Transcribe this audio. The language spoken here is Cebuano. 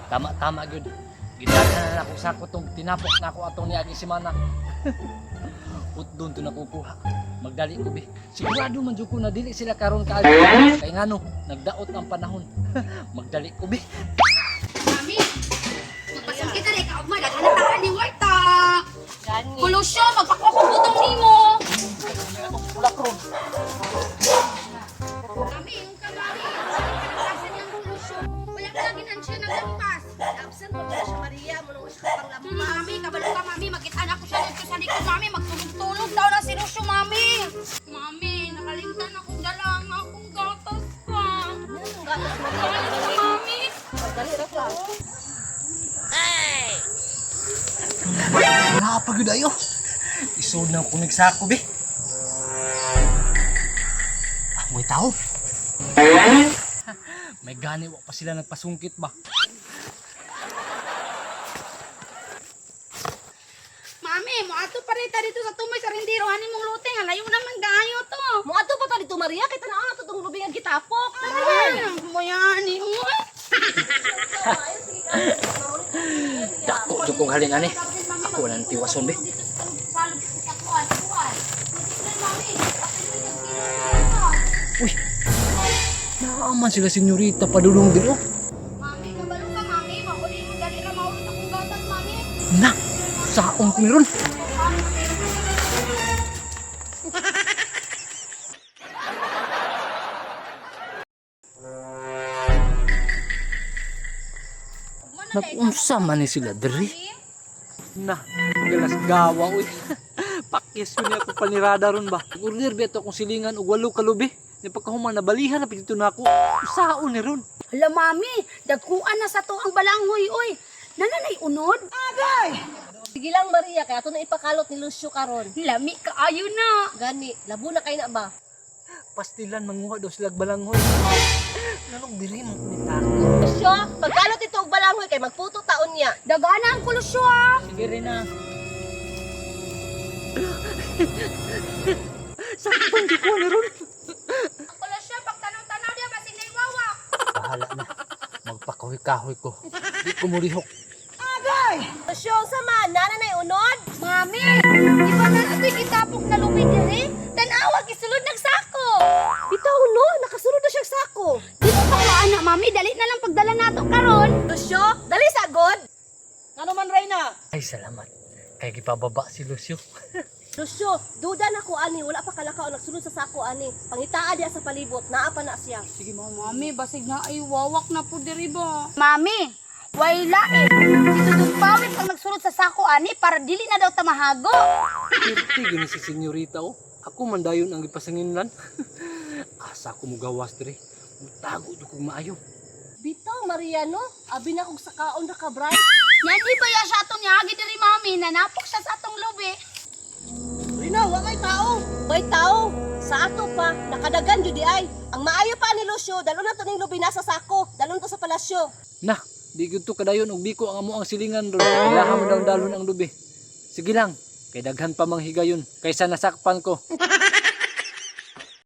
Tama tama gyud. Gidaghan na nako sako tong tinapok nako atong niaging semana. Utdon to nakukuha. Magdali ko bi. Sigurado man jud ko na dili sila karon kaayo. Kay ngano, nagdaot ang panahon. Magdali ko bi. Mami, magpasangkit na rin ka. Ugma, daghan na taan ni Warta. Gani. Kulusyo, magpakuha ko butong nimo. Ulak ron. Mami, yung ka, mami. Absent yung kulusyo. Wala ka lagi siya naglampas. Absent pa pala siya Maria, mo nung siya pang lampas. Mami, kabalo ka, mami. Magkitaan ako siya dito sa likod, mami. Magtulog-tulog daw na si Lucio, mami. Mami, nakalimtan akong dala ang akong gatas pa. Anong gatas Maria? Kalit ka, mami. Pagdali ra ka. Napagod ayo. Isod na akong nagsako bi. Ah, may tao. May gani wa pa sila nagpasungkit ba. Mami, moadto pa rin ta dito sa tumoy sa rindiro. Ani mong luteng, alayo naman gaayo to. Mo adto pa ta dito Maria kay tan-aw ato tong lubi nga gitapok. Ay, mo yan, eh. Uy. Dako jud kong halin ani. Ako wala nang tiwason bi. Dito sa salog sa kuan, kuan. Mami, ako Uy. Naaman sila senyorita padulong din oh. Mami, kabalo ka, mami. Mauli mo, dali ra maulot akong gatas, mami. Na, saong ko meron. Nag-unsa man ni sila diri. Na, galas gawa uy. Pakis yun ako panirada ron ba. Order ba akong silingan og walo ka lubi. Ni pagkahuman nabalihan na pito na ako. Usaon ni ron. Hala, mami, dagkuan na sa to ang balanghoy, oy. Nananay unod? Sige lang Maria kay ato na ipakalot ni Lucio karon. Lami kaayo na. Gani, labo na kay na ba? Pastilan manguha daw sila balanghoy. Nanong diri mo ni tako. Lucio, pagkalot ito og balanghoy kay magputo taon niya. Dagana ang kulusyo, ah. Sige rin na. Sakpan di ko na ron. Ang kulusyo, pagtanaw-tanaw diya, basig na iwawak. Bahala na. Magpakahoy-kahoy ko. Di ko murihok. Lucio, unsa man? Nana nay unod? Mami, di ba na ito'y kitapok na lubi diri? Tanawa, gisulod nagsako. Bitaw no, nakasulod na siya sa sako. Di mo pa ko, anak, mami. Dali na lang pagdala nato karon. Lucio, dali sagod. Ano man, Reyna? Ay, salamat. Kay gipababa si Lucio. Lucio, duda na ko ani, wala pa kalakaw nagsulod sa sako ani. Pangitaa diya sa palibot, naa pa na siya. Sige, mami, basig na ay wawak na po diri ba? Mami, way lain. Si Dudong Pawit ang nagsulod sa sako ani para dili na daw tamahago. Pirti gini si senyorita oh. Ako man dayon ang gipasanginlan. Asa ko mugawas dire. Mutago jud kog maayo. Bitaw Maria no, abi na kog sakaon ra ka bright. Yan di ba ya siya atong niagi diri mami, nanapok siya sa atong lubi. Reyna, wa kay tao. May tao, sa ato pa, nakadagan jud di ay. Ang maayo pa ni Lucio, dalon na to ning lubi nasa sako, dalon to sa palasyo. Na, di gyud to kadayon og biko ang amo ang silingan ron. Ilaha mo daw dalon ang lubi. Sige lang, kay daghan pa mang higayon kaysa nasakpan ko.